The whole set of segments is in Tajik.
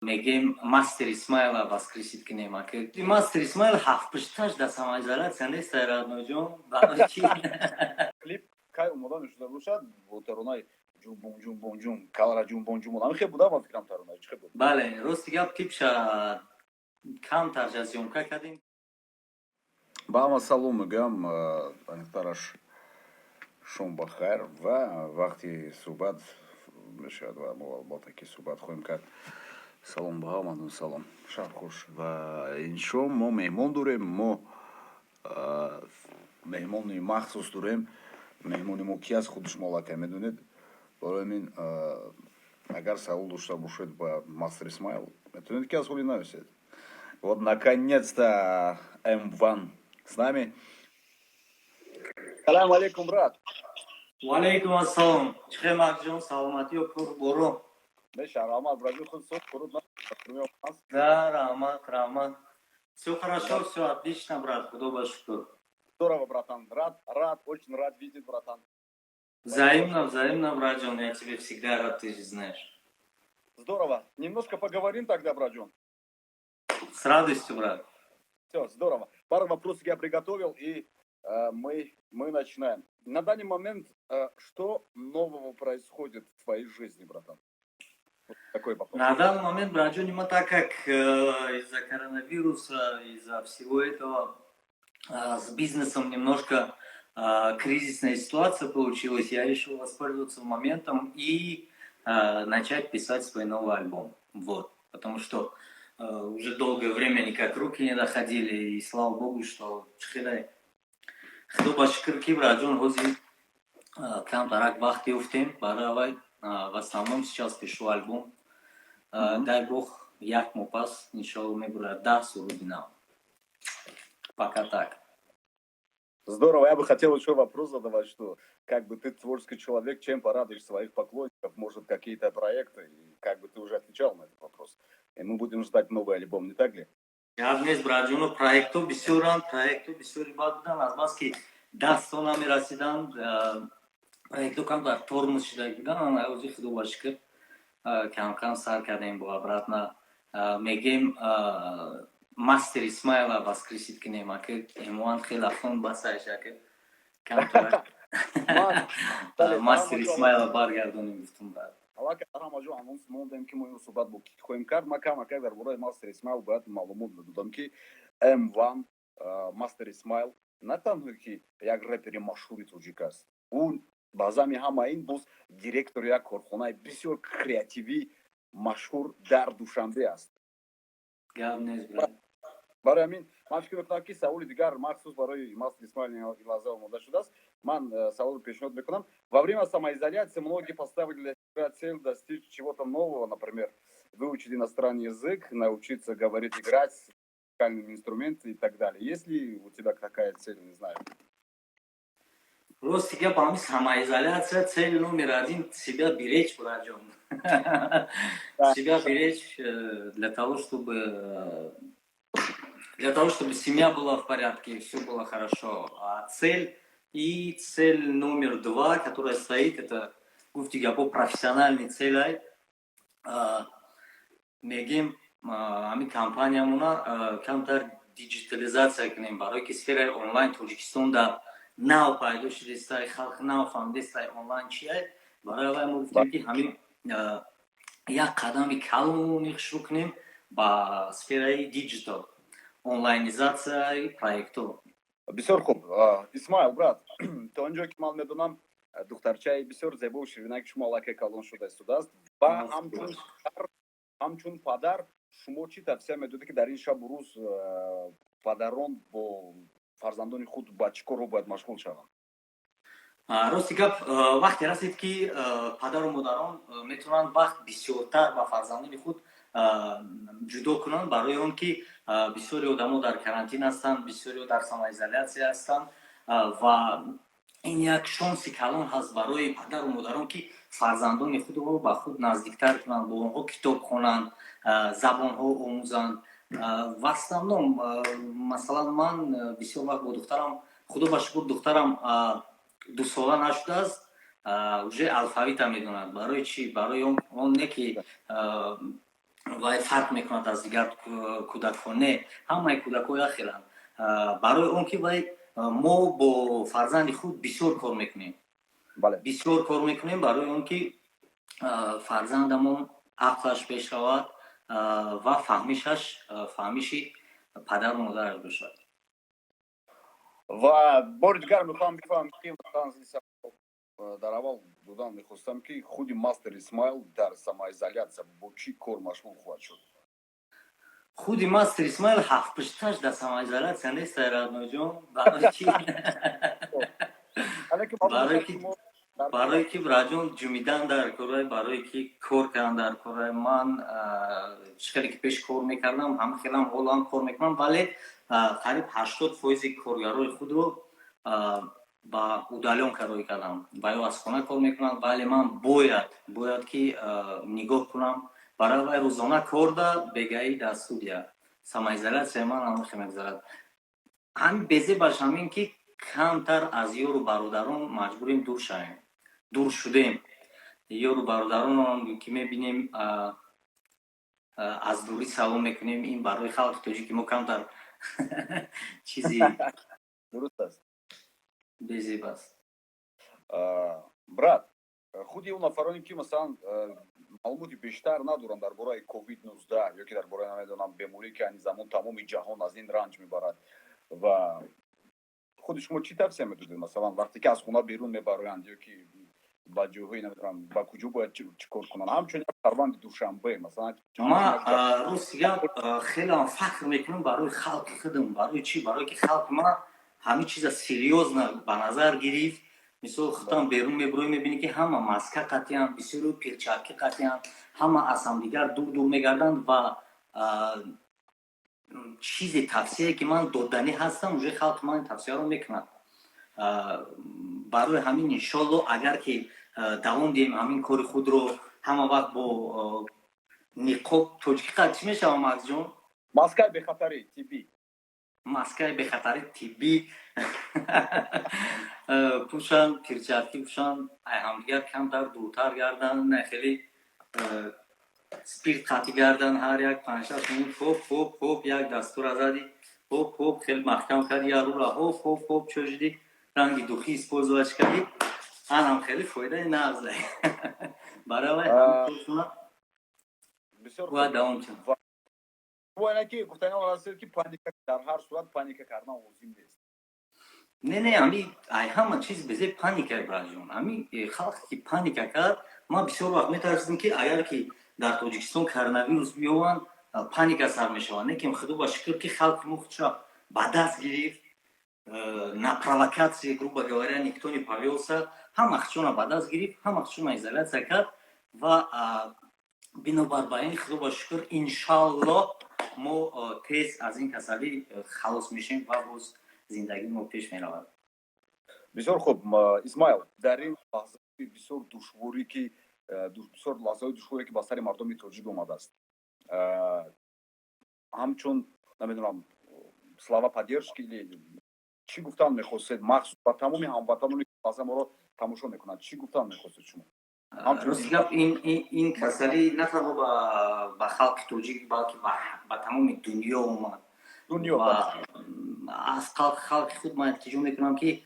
Мегем, Мастер Исмаила воскресить кунем, ака. Мастер Исмаил ҳафтпушташ дар самоизоляция нест, родной ҷон, барои чи? Клип кай омода мешуда бошад бо таронаи ҷумбон ҷумбон ҷум калара ҷумбон ҷумбон? Ҳамин хел буда, ман фикрам, таронаи чӣ хел буд? Бале, рости гап, клипша камтар съёмка кардем. Ба ҳама салом мегӯям, аниқтараш шом ба хайр ва вақти суҳбат мешавад ва мо албатта ки суҳбат хоҳем кард. Салом ба ҳаматон, салом, шаб хуш. Ва ин шом мо меҳмон дорем, мо меҳмони махсус дорем. Меҳмони мо ки аст, худи шумо аллакай медонед. Барои ҳамин, агар савол дошта бошед ба Мастер Исмаил, метавонед ки аз ҳоли нависед. Вот, наконец-то М1 с нами. Салам алейкум, брат. Ваалейкум ассалом. Чӣ хел, Маҳдиҷон, саломатиё, кор боро? Меша, раҳмат, браҷон, худ суд фуруд. Да, раҳмат, раҳмат, все хорошо, все отлично, брат, худо ба шукр. Здорово, братан, рад, рад, очень рад видеть, братан. Взаимно, взаимно, братҷон, я тебе всегда рад, ты же знаешь. Здорово. Немножко поговорим тогда, братҷон. С радостью, брат. Все здорово. Пару вопросов я приготовил, и мы начинаем. На данный момент что нового происходит в твоей жизни, братан? Вот такой вопрос. На данный момент, братҷон, ма, так как из-за коронавируса, из-за всего этого с бизнесом немножко кризисная ситуация получилась, я решил воспользоваться моментом и начать писать свой новый альбом. Вот. Потому что уже долгое время никак руки не доходили, и слава богу, что чихелай. Худо ба шукр ки, братҷон, ҳози камтарак вақт ёфтем, барои в основном сейчас пишу альбом. Дай бог, як моҳ пас, иншоалло, мебурад 10 суруди нав. Пока так. Здорово. Я бы хотел еще вопрос задавать, что как бы ты творческий человек, чем порадуешь своих поклонников, может, какие-то проекты, и как бы ты уже отвечал на этот вопрос. И мы будем ждать новый альбом, не так ли? Гап нест, братҷоно, проектҳо бисёранд, проектҳо бисёри бад буданд, азбаски дастҳо намерасиданд, проектҳо камтар тормоз шуда буданд. Ана ҳози, худо ба шукр, кам-кам сар кардем бо обратно. Мегем, Мастер Исмаила воскресить кунем, ака М1 хела хон басайш, ака, камтар Мастер Исмаила баргардонем, гуфтум, брат. Аллакай дар ҳама ҷо анонс мондем, ки мо ин суҳбат бо ки хоҳем кард. Ма камакак дар бораи Мастер Исмаил бояд маълумот медодам, ки М1, Мастер Исмаил, на танҳо ки як репери машҳури тоҷик аст, ӯ ба зами ҳама ин боз директори як корхонаи бисёр креативӣ машҳур дар Душанбе аст. Гап нест, брат. Барои ҳамин ман фикр мекунам, ки саволи дигар махсус барои Мастер Исмаил ин лаҳза омода шудааст. Ман саволро пешниҳод мекунам. Во время самоизоляции многие поставили для себя цель достичь чего-то нового, например, выучить иностранный язык, научиться говорить, играть музыкальным инструменты и так далее. Есть ли у тебя такая цель, не знаю? Рости гап, ҳамин самоизоляция цель номер один — себя беречь, братҷон, себя беречь для того, чтобы семья была в порядке и все было хорошо. А цель и цель номер два, которая стоит, это, гуфти гапо, профессиональный цель. Мегем, ҳамин компаниямона камтар диджитализация кунем, барое ки сфераи онлайн Тоҷикистон да нав пайдо шудестай, халқ нав фаҳмидестай онлайн чия. Барои вай мо гуфтем, ки ҳамин як қадами калони шурӯъ кунем ба сфераи диджитал, онлайнизатсияи проектҳо. Бисёр хуб. Исмаил, брат, то он ҷое ки ман медонам, духтарчаи бисёр зебову ширинаки шумо аллакай калон шуда истодааст ва ҳамчун падар шумо чӣ тавсия медодед, ки дар ин шабу рӯз падарон бо фарзандони худ ба чӣ корҳо бояд машғул шаванд? Рости гап, вақте расид, ки падару модарон метавонанд вақт бисёртар ба фарзандони худ ҷудо кунанд, барои он ки бисёри одамо дар карантин ҳастанд, бисёриҳо дар самоизоляция ҳастанд ва ин як шонси калон ҳаст барои падару модарон, ки фарзандони худро ба худ наздиктар кунанд, бо онҳо китоб хонанд, забонҳо омӯзанд. В основном, масалан, ман бисёр вақт бо духтарам, худо ба шукр, духтарам 2 сола нашудааст, уже алфавита медонад. Барои чӣ? Барои он не ки Вай фарқ мекунад аз дигар кӯдакҳо. Не, ҳамаи кӯдакҳо яхеланд. Барои он ки вай мо бо фарзанди худ бисёр кор мекунем, бисёр кор мекунем, барои он ки фарзандамон ақлаш пеш равад ва фаҳмишаш фаҳмиши падару модараш бошад. Ва бори дигар мехоҳам бифаҳмам, ки масалан, дар аввал додан мехостам, ки худи Мастер Исмаил дар самоизоляция бо чӣ кор машғул хоҳад шуд? Худи Мастер Исмаил ҳафтпушташ дар самоизоляция нест, родной ҷон. Барои чи? Барое ки, браҷон, ҷумидан дар корай, барое ки кор кардан дар корай. Ман чӣ хеле ки пеш кор мекардам, ҳам хелам ҳолам кор мекунам, вале қариб 80 фоизи коргарои худро ба удалёнка рой кардам ва ё аз хона кор мекунанд. Вале ман бояд ки нигоҳ кунам барои вай, рӯзона корда, бегаӣ дар студия. Самоизоляция ман ҳамахе мегузарад. Ҳамин безебаш ҳамин ки камтар аз ёру бародарон маҷбурем дур шавем, дур шудем. Ёру бародаронам ки мебинем, аз дурӣ салом мекунем. Ин барои халқи тоҷики мо камтар чизи Дуруст аст. безеб аст. Брат, худи он нафароне ки, масалан, маълумоти бештар надоранд дар бораи ковид 19 ё ки дар бораи, намедонам, беморӣ, ки айни замон тамоми ҷаҳон аз ин ранҷ мебарад, ва худи шумо чӣ тавсия медодед, масалан, вақте ки аз хона берун мебароянд ё ки ба ҷойҳои, намедонам, ба куҷо бояд чӣ кор кунанд, ҳамчун як шаҳрванди Душанбе, масалан? Ман, рости гап, хелеам фахр мекунам барои халқи худам. Барои чӣ? Барое ки халқи ман ҳамин чиза серьёзно ба назар гирифт. Мисол, худам берун мебуроӣ, мебинӣ, ки ҳама маска қатиям, бисёру перчатки қатиям, ҳама аз ҳамдигар дур дур мегарданд. Ва чизе, тавсияе ки ман доданӣ ҳастам, уже халқи ман тавсияро мекунад. Барои ҳамин, иншолло, агар ки давом диҳем ҳамин кори худро, ҳама вақт бо ниқоб, тоҷикӣ қад чӣ мешава, Максҷон? Маскаи бехатарӣ тиббӣ. Маскаи бехатари тиббӣ пӯшанд, перчатки пӯшанд, ай ҳамдигар камтар дуртар гарданд, на хеле спирт қатӣ гардан. Ҳар як 5-6 минут хоп, хоп, хоп, як дастура зади, хоп, хоп, хеле маҳкам карди, як рура хоп, хоп, хоп, чошиди, ранги духи использовать кардӣ, анам хеле фоидаи нағз барои вай. Бояд давом кунад. Бояд ки гуфтани он расид, ки паника, дар ҳар сурат паника кардан лозим нест. Не, ами ай ҳама чиз безе паника, браҷон. Ами халқе ки паника кард, ман бисёр вақт метарсидам, ки агар ки дар Тоҷикистон коронавирус биёванд, паника сар мешавад. Лекин худо ба шукр, ки халқи мо худша ба даст гирифт, на провокации, грубо говоря, никто не повелся. Ҳама худшона ба даст гирифт, ҳама худшона изоляция кард. Ва бинобар ба ин, худо ба шукр, иншаллоҳ, мо тез аз ин касалӣ халос мешем ва боз зиндагии мо пеш меравад. Бисёр хуб. Исмаил, дар ин лаҳзаи бисёр душворӣ, ки бисёр лаҳзаҳои душворе, ки ба сари мардуми тоҷик омадааст, ҳамчун, намедонам, слова поддержки или чӣ гуфтан мехостед махсус ба тамоми ҳамватаноне, ки лаҳза моро тамошо мекунанд? Чӣ гуфтан мехостед шумо? Рости гап, ин касалӣ на танҳо ба халқи тоҷик, балки ба тамоми дунё омад. Дунё. Аз халқи худ ман илтиҷо мекунам, ки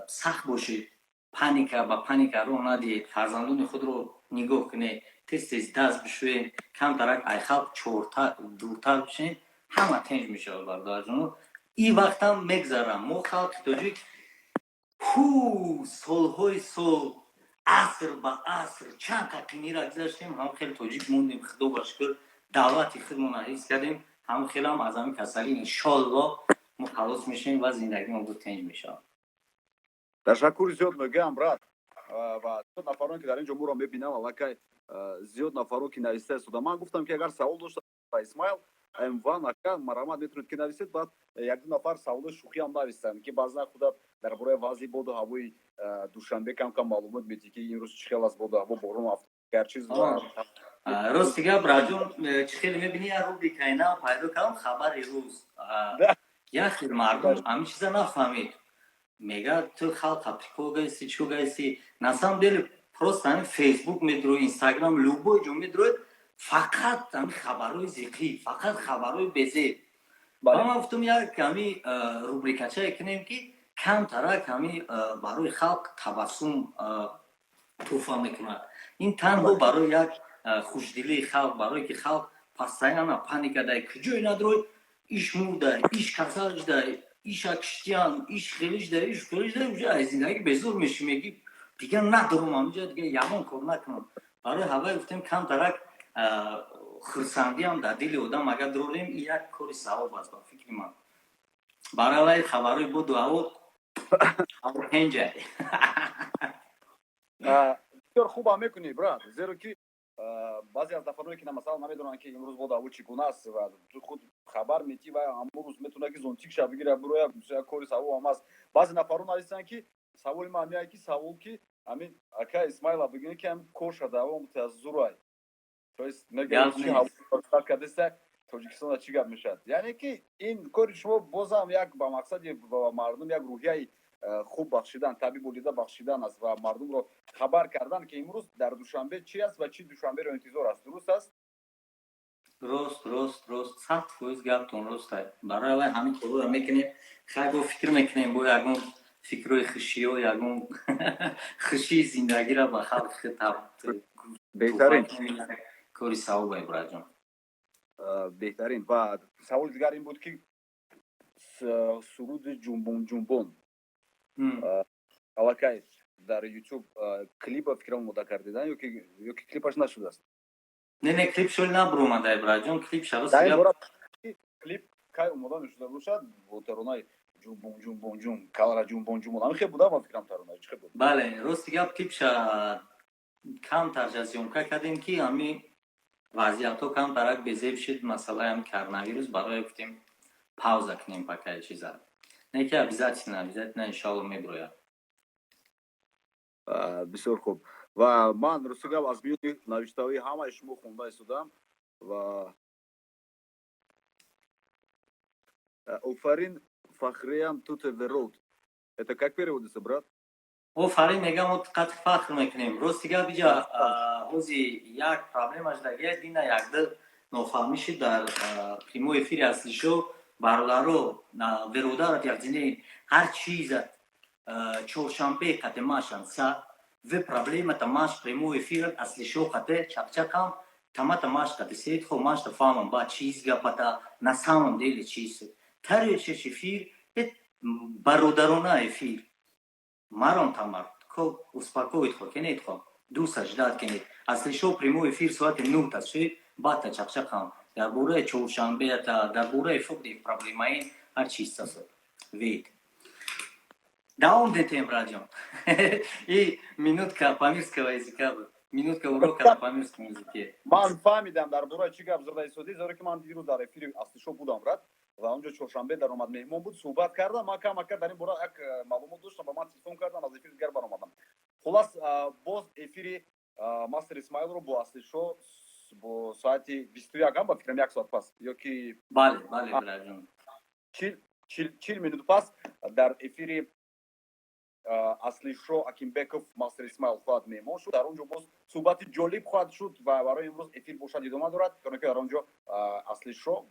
сахт бошед, паника ба паника роҳ надиҳед, фарзандони худро нигоҳ кунед, тез тез даст бишӯед, камтарак ай халқ дуртар бишед, ҳама тенҷ мешавад, бародарҷоно. Ин вақтам мегзарам. Мо халқи тоҷик ҳу солҳои сол, аср ба аср, чанд тақинира гузаштем, ҳам хеле тоҷик мондем. Худо ба шукр, давлати худмона ҳифз кардем. Ҳам хелам аз ҳамин касалӣ, иншоллоҳ, мо халос мешавем ва зиндагимон бо тенҷ мешавад. Ташаккури зиёд мегӯям, брат. Ва зиёд нафароне, ки дар ин ҷо моро мебинам, аллакай зиёд нафаро, ки нависта истода. Ман гуфтам, ки агар савол дошта ба Исмаил М1 ака, марҳамат, метавонед, ки нависед. Баъд якду нафар саволои шӯхиам навистанд, ки баъзан худат дар бораи вазъи боду ҳавои Душанбе кам кам маълумот медиҳӣ, ки имрӯз чӣ хел аст боду ҳаво, борон гарчиз. Рости гап, раҷон, чӣ хеле мебинӣ, як рубрикаи нав пайдо кардам, «Хабари рӯз». Як хел мардум ҳамин чиза нафаҳмид, мега, ту халқа прикол гаисти, чӣ гаисти. На самом деле просто ҳамин Фейсбук медрои, Инстаграм, любой ҷо медроид. Фақат ҳами хабарҳои зиқӣ, фақат хабарҳои безеб. Ва ман гуфтам, як ҳами рубрикачае кунем, ки камтарак ҳами барои халқ табассум тӯҳфа мекунад. Ин танҳо барои як хушдилии халқ, барое ки халқ постоянно паника дай, куҷое надрой, иш мурдай, иш касал шудай, иша киштиян, иш хелиш дай, иш хелиш дай, уже аз зиндагӣ безор мешӣ, мегӣ, дигар надорум ҳаминҷа, дигар ягон кор накунам. Барои ҳавай гуфтем, камтарак хурсандиам дар дили одам агар дурорем, ин як кори савоб аст, ба фикри ман. Барои вай хабарҳои боду ҳаво ҳенҷай. Бисёр хубам мекунӣ, брат, зеро ки баъзе аз нафарое ки, масалан, намедонанд, ки имрӯз боду ҳаво чӣ гуна аст, ва ту худ хабар метӣ ва ҳамон рӯз метавонад, ки зонтик ша бигира, бироя, як кори савобам аст. Баъзе нафарон нависанд, ки саволи ман ҳамияе, ки савол, ки ҳамин ака Исмаила бигӯем, ки ҳамин корша давом зурай, то есть мегӯяд, чи ҳаво кардеста, Тоҷикистонда чӣ гап мешавад. Яъне ки ин кори шумо бозам як ба мақсади ба мардум як рӯҳияи хуб бахшидан, таби болида бахшидан аст ва мардумро хабар кардан, ки имрӯз дар Душанбе чӣ аст ва чӣ Душанберо интизор аст. Дуруст аст? Рост, рост, рост, 100% гаптон рост. Барои вай ҳамин корро мекунем. Хай, бо фикр мекунем, бо ягон фикрҳои хушиё, ягон хушии зиндагиро ба халқи худ. Беҳтарин. Кори савобе, браҷон. Беҳтарин. Ва саволи дигар ин буд, ки суруди «Ҷумбон ҷумбон» аллакай дар Ютуб клипа, фикрам, омода кардидан ёки клипаш нашудааст? Не, клип шоли набуромадай, браҷон, клип. Клип кай омода мешуда бошад бо таронаи «Ҷумбон ҷумбон ҷум калара ҷумбон ҷумбон»? Ҳамин хел буда, ман фикрам, тарона чӣ хел буд? Бале, рости гап, клипша камтар съёмка кардем, ки ҳами вазъиятҳо камтарак безеб шуд, масъалаи ҳами коронавирус, барои гуфтем, пауза кунем пока чиза. Не ки обязательно, обязательно, иншоалло, мебирояд. Бисёр хуб. Ва ман, рости гап, аз миёни навиштаҳои ҳамаи шумо хонда истодам ва «Офарин, фахриям to the road», это как переводится, брат? Офарин мегам, қати фахр мекунем. Рости гап, иҷа ҳози як проблемаш дагия дина якду нофаҳмиши дар прямой эфири аслишо. Бародаро, веродарат якзине ҳар чиза чоршанбе қате машан са ве проблемата маш прямой эфир аслишо қате чақчақам тамата маш қате сед хо машта фаҳмам ба чиз гапата на самом деле чиз тарешеш эфир бародарона эфир марон тамар ко успокоит хо кенед хо ду саждат кенед. Аслишо прямой эфир соати 9 аст шуд, баъд чақчақам дар бораи чоршанбеата, дар бораи фуқди проблемаин ҳар чиз тасо вид давом детем, браҷон. И минутка памирского языка буд, минутка урока на памирском языке. Ман фаҳмидам, дар бораи чӣ гап зада истодӣ, зеро ки ман дирӯз дар эфири аслишо будам, брат, ва онҷо чоршанбе даромад, меҳмон буд, суҳбат кардам. Ман камака дар ин бора як маълумот доштам ва ман телефон кардам, аз эфири дигар баромадам. Хулас, боз эфири Мастер Исмаилро бо аслишо бо соати 21 ам, ба фикрам, як соат пас ё ки Бале, браҷон. 40 минут пас дар эфири аслишо Акимбеков Мастер Исмаил хоҳад меҳмон шуд. Дар он ҷо боз суҳбати ҷолиб хоҳад шуд ва барои имрӯз эфир бошад, идома дорад, ки дар он ҷо аслишо.